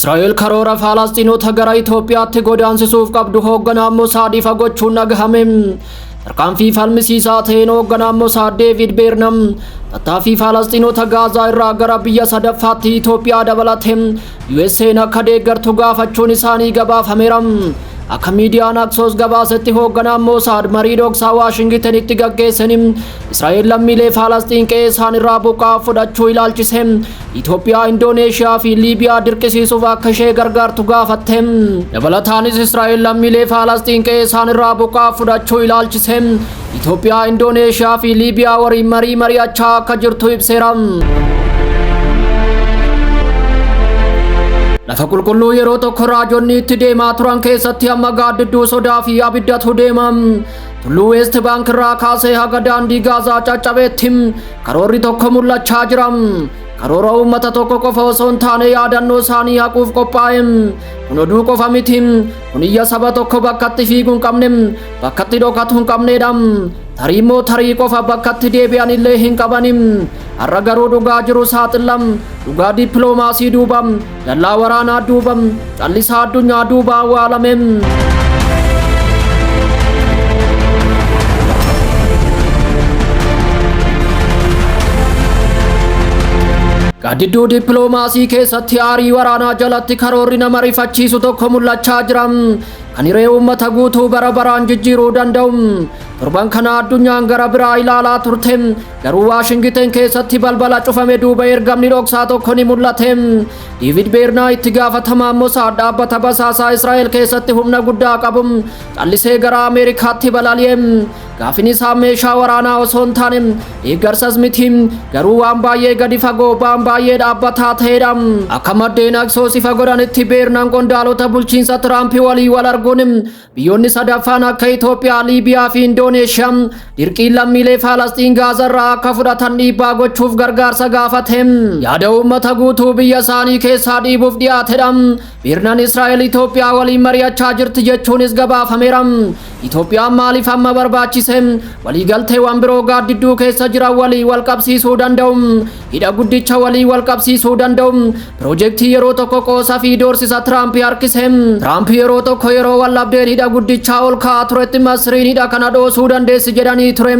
Israa'el karoora Falasxiinota gara Itoophiyaatti godaansisuuf qabdu hoogganaan Mosaad ifa gochuun dhagahame. Tarkaanfii falmisiisaa ta'een hoogganaan Mosaad Deevid Beernam tattaaffii Falasxiinota Gaazaa irraa gara biyya sadaffaatti Itoophiyaa dabalate USA'n akka deeggartu gaafachuun isaanii gabaafameera. Akka miidiyaan Aksoos gabaasetti, hoogganaan Mosaad marii dhoksaa Waashingitenitti gaggeessanii Israa'el lammiilee Falasxiin qe'ee isaan irraa buqqaa fudhachuu ilaalchise Itoophiyaa, Indooneeshiyaa fi Liibiyaa dirqisiisuuf akka ishee gargaartu gaafatte. Dabalataanis Israa'el lammiilee Falasxiin qe'ee isaan irraa buqqaa fudhachuu ilaalchise Itoophiyaa, Indooneeshiyaa fi Liibiyaa waliin marii mari'achaa akka jirtu ibseera. Lafa qulqulluu yeroo tokko raajonni itti deemaa turan keessatti amma gaaddidduu sodaa fi abiddatu deema. Tulluu West Bank irraa kaasee haga daandii Gaazaa caccabeetti karoorri tokko mul'achaa jira. Karoora uummata tokko qofa osoo hin taane yaadannoo isaanii haquuf qophaa'e. Kun oduu qofa miti. Kun iyya saba tokko bakkatti fiiguu hin qabne, bakkatti dhokatu hin qabnedha. Tarii immoo tarii qofa bakkatti deebi'an illee hin qabani. Har'a garuu dhugaa jiru saaxillam. Dhugaa dippiloomaasii duuba, dallaa waraanaa duuba, callisaa addunyaa duuba awwaalame. Gaaddidduu dippiloomaasii keessatti aarii waraanaa jalatti karoorri nama rifachiisu tokko mul'achaa jira. Kan hiree uummata guutuu bara baraan jijjiiruu danda'u. Torban kana addunyaan gara biraa ilaalaa turte. Garuu Waashingiten keessatti balbala cufame duuba ergamni dhoksaa tokko ni mul'ate. Deevid Beernaa, itti gaafatamaa Mosaad, dhaabbata basaasaa Israa'el keessatti humna guddaa qabu, callisee gara Ameerikaatti balali'e. Gaafin isaa meeshaa waraanaa osoo hin taane, deeggarsas miti, garuu waan baay'ee gadi fagoo, waan baay'ee dhaabbataa ta'edha. Akka maddeen Aksoos ifa godhanitti, Beernaan qondaalota bulchiinsa Tiraamp walii wal arguun biyyoonni sadaffaan akka Itoophiyaa, Liibiyaa fi Indooneeshiyaa dirqiin lammiilee Faalasxiin Gaazarraa akka fudhatan dhiibbaa gochuuf gargaarsa gaafate. Yaada uummata guutuu biyya isaanii keessaa dhiibuuf dhiyaatedha. Beernaan Israa'el Itoophiyaa waliin mari'achaa jirti jechuunis gabaafameera. Itoophiyaan maaliif amma barbaachise? Waliigalteewwan biroo gaaddidduu keessa jiran walii wal qabsiisuu danda'u. Hidha guddicha walii wal qabsiisuu danda'u. Piroojeektii yeroo tokko qoosa fi doorsisa Tiraamp harkise. Tiraamp yeroo tokko yeroo wallabdeen hidha guddichaa ol ka'aa turetti Masriin hidha kana dhoosuu dandeessi jedhanii ture.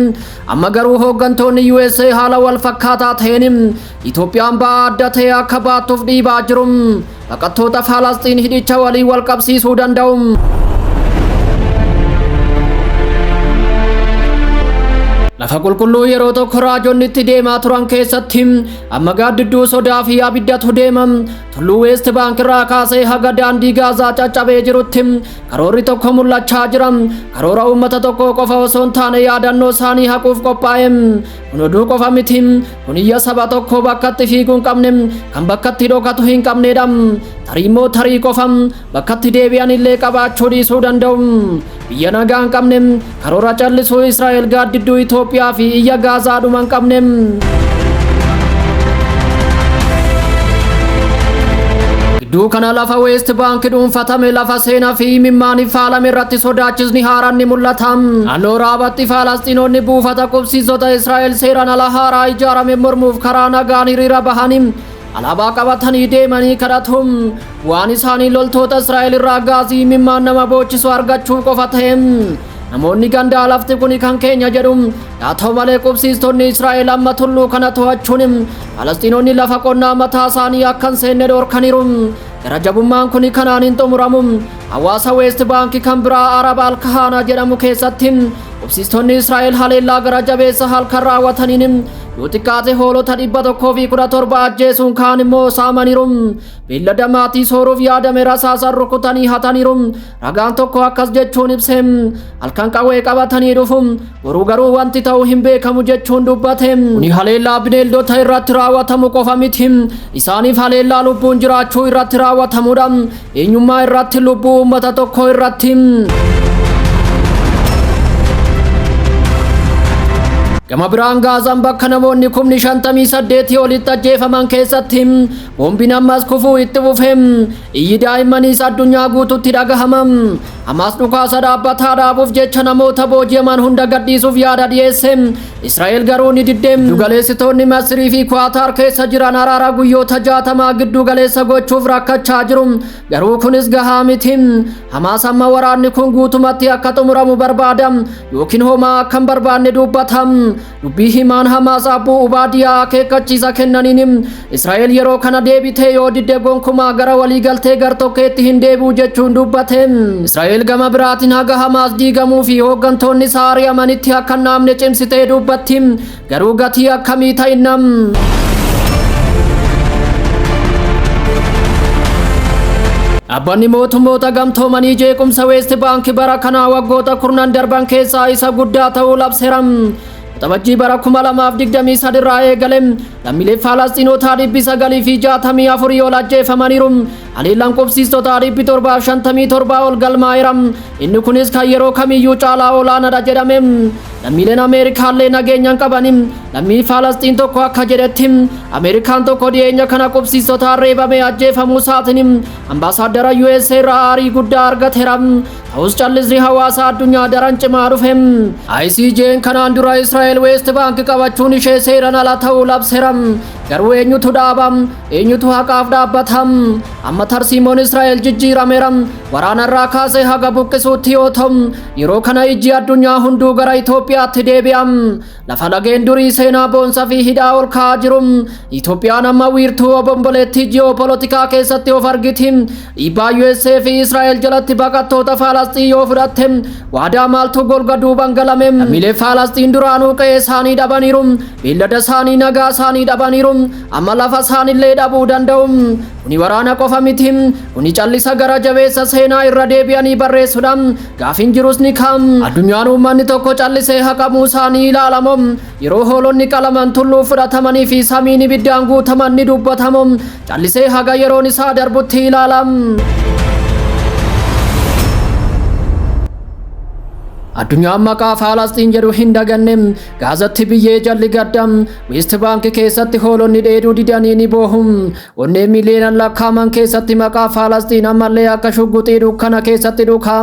Amma garuu hooggantoonni USA haala wal fakkaataa ta'een Itoophiyaan ba'aa adda ta'e akka baattuuf dhiibaa jiru. Baqattoota Falasxiin hidhicha walii wal qabsiisuu danda'u. Lafa qulqulluu yeroo tokko raajonni itti deemaa turan keessatti amma gaaddidduu sodaa fi abiddatu deema. Tulluu West Bank irraa kaasee haga daandii Gaazaa caccabee jirutti karoorri tokko mul'achaa jira. Karoora uummata tokko qofa osoo hin taane yaadannoo isaanii haquuf qophaa'e. Kun oduu qofa miti. Kun iyya saba tokko bakkatti fiiguu hin qabne, kan bakkatti dhokatu hin qabnedha. Tarii immoo tarii qofa bakkatti deebi'an illee qabaachuu dhiisuu danda'u. Biyya nagaa hin qabne, karoora callisuu Israa'el, gaaddidduu Itoophiyaa fi iyya Gaazaa dhuma hin qabne. Gidduu kana lafa West Bank dhuunfatame, lafa seenaa fi imimmaaniif faalame irratti sodaachisni haaraan ni mul'ata. Naannoo Raabatti Falasxiinonni buufata qubsiisota Israa'el seeraan ala haaraa ijaarame mormuuf karaa nagaan hiriira bahanii alaabaa qabatanii deemanii kadhatu. Waan isaanii loltoota Israa'el irraa gaazii imimmaan nama boochisu argachuu qofa ta'e. Namoonni gandaa lafti kuni kan keenya jedhu. Haa ta'u malee, qubsiistonni Israa'el amma tulluu kana to'achuun Falasxiinonni lafa qonnaa mataa isaanii akka hin seenne dhorkaniiru. Gara jabummaan kuni kanaan hin xumuramu. Hawaasa West Bank kan biraa Arab Alkahaana jedhamu keessatti qubsiistonni Israa'el haleellaa gara jabeessa halkan raawwataniin yoo xiqqaate hoolota 117 ajjeesuun kaan immoo saamaniiru. Beellada maatii sooruuf yaadame rasaasan rukutanii hataniiru. Ragaan tokko akkas jechuun ibse: "Halkan qawwee qabatanii dhufu, boruu garuu wanti ta'u hin beekamu" jechuun dubbate. Kuni haleellaa bineeldota irratti raawwatamu qofa miti. Isaaniif haleellaa lubbuun jiraachuu irratti raawwatamudha. Eenyummaa irratti, lubbuu uummata tokko irratti. Gama biraan Gaazaan bakka namoonni 58,000 olitti ajjeefaman keessatti boombiin ammas kufuu itti fufe. Iyyi daa'immaniis addunyaa guututti dhagahama. Hamaas dhukaasa dhaabbataa dhaabuuf jecha namoota booji'aman hunda gadhiisuuf yaada dhiyeesse. Israa'el garuu ni didde. Giddugaleessitoonni Masrii fi Kuwaataar keessa jiran araara guyyoota 60 giddu galeessa gochuuf rakkachaa jiru. Garuu kunis gahaa miti. Hamaas amma waraanni kun guutumatti akka xumuramu barbaada yookiin homaa akka hin barbaanne dubbata. Dubbii himaan Hamaas Abbuu Ubaadiyaa akeekkachiisa kennaniin Israa'el yeroo kana deebitee yoo didde gonkumaa gara waliigaltee gartokkeetti hin deebi'u jechuun dubbate. Israa'el gama biraatiin haga Hamaas diigamuu fi hooggantoonni isaa ari'amanitti akka hin dhaabne cimsitee dubbatti. Garuu gatii akkamii ta'inna? Dhaabbanni mootummoota gamtoomanii jeequmsa Weest Baank bara kanaa waggoota kurnan darban keessaa isa guddaa ta'uu labseera. Waxabajjii bara 2023 irraa eegale lammiilee Falasxiinotaa 964 ol ajjeefamaniiru. Haleellaan qubsiistotaa 757 ol galmaa'eera. Inni kunis kan yeroo kamiyyuu caalaa olaanaadha jedhame. Lammiileen Ameerikaallee nageenya hin qabani. Lammii Falasxiin tokko akka jedhetti Ameerikaan tokko dhiyeenya kana qubsiistotaan reebamee ajjeefamuu isaatiin ambaasaaddara USA irraa aarii guddaa argateera. Ta'us callisni hawaasa addunyaa daran cimaa dhufe. ICJ'n kanaan dura Israa'el Weest Baank qabachuun ishee seeran ala ta'uu labseera. Garuu eenyutu dhaaba? Eenyutu haqaaf dhaabbata? Amma tarsiimoon Israa'el jijjiirameera. Waraana irraa kaasee haga buqqisuutti yoo ta'u, yeroo kana ijji addunyaa hunduu gara Itoophiyaatti deebi'a. Lafa lageen durii seenaa boonsa fi hidhaa ol ka'aa jiru. Itoophiyaan amma wiirtuu obomboleettii ji'oopolotikaa keessatti of argiti. Dhiibbaa USA fi Israa'el jalatti baqattoota Faalasxiin yoo fudhatte waadaa maaltu golga duuban galame? Lammiilee Faalasxiin duraanuu qe'ee isaanii dhabaniiru. Beellada isaanii nagaa isaanii dhabaniiru. Amma lafa isaanillee dhabuu danda'u. Kuni waraana qofa miti. Kuni callisa gara jabeessa seenaa irra deebi'anii barreessudha. Gaafiin jirus ni ka'a. Addunyaan uummanni tokko callisee haqamuu isaanii ilaalamo. Yeroo hoolonni qalaman tulluu fudhatamanii fi samiin ibiddaan guutaman ni dubbatamu. Callisee haga yeroon isaa darbutti ilaala. Addunyaan maqaa Faalasxiin jedhu hin daganne. Gaazatti biyyee jalli gadda. Weest Baank keessatti hoolonni dheeduu didanii ni boohu. Onnee miiliyoonaan lakkaa'aman keessatti maqaa Faalasxiin ammallee akka shugguxii dukkana keessatti dhuka.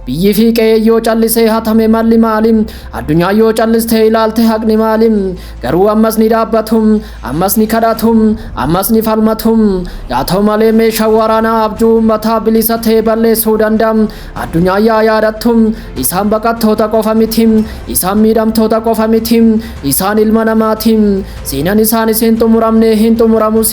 Biyyi fi qe'ee yoo callisee hatame malli maali? Addunyaa yoo callistee ilaalte haqni maali? Garuu ammas ni dhaabbatu, ammas ni kadhatu, ammas ni falmatu. Yaa ta'u malee meeshaan waraanaa abjuu uummataa bilisa ta'e balleessuu danda'a. Addunyaa yaa yaadattu, isaan baqattoota qofa miti, isaan miidhamtoota qofa miti, isaan ilma namaati. Seenaan isaanis hin xumuramne hin xumuramus.